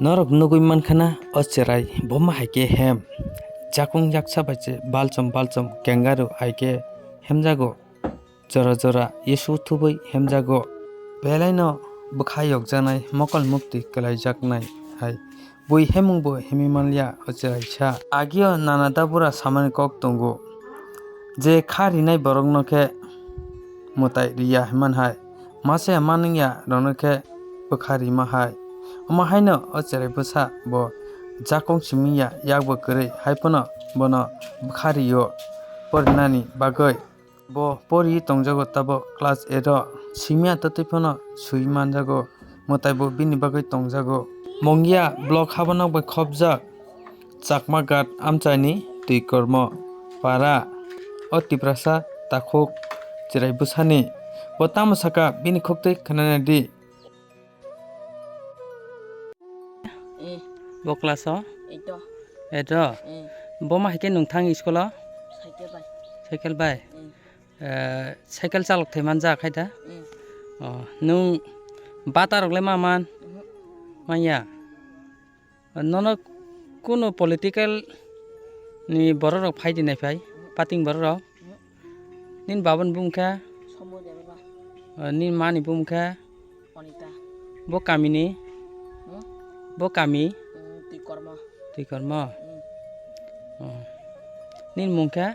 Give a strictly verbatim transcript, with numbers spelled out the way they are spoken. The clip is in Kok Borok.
Norok nugwi mankha na o chwrai, bo ma hai khe hem. Jakung yaksa bai se balchom balchom kangaroo hai khe hemjago. Jora jora Yesu thubui hemjago. Belaino bwkha yokjaknai, mokol mukti kwlaijaknai hai. Bui hemung bo hemwi manliya o chwraisa. Agio nana dabura samani kok tongo. Je kha rinai borokno khe mwtai riya himman hai. Masa ya manwngya rokno khe bwkha rima hai. Omo haino o chwrai bwsa bo jakong simi ya, yakbo kwrwi hai phano bono bwkha rio porinani bagwi. Bo pori tongjago tabok class eight o. Simi ya twtwi phano sui manjago. Mwtai bo bini bagwi tongjago. Mongia block habano bai khopjak. Chakma Ghat amchaini Twikormo para. O Tiprasa takhuk chwrai bwsani. Bo tamo saka bini khuktwi khwnanai di. Eh, Bo class o? Eight o. Eight o? Eh. Bo ma hai khe nwng thang school o? Cycle bai. Cycle bai? Eh. Eh, cycle chalok thai manja khai da? Eh. Oh, nwng bata rok le ma man? Mhm. Manya? Nono kunu political ni borok rok phai di nai phai, pating borok rok? Nini baba ni bumung khe? Somo de baba. O, nini ma ni bumung khe? Onita. Bo kami ni? Hmm? Bo kami? Hmm, Twikormo. Twikormo? Hmm. O. Nini mung khe?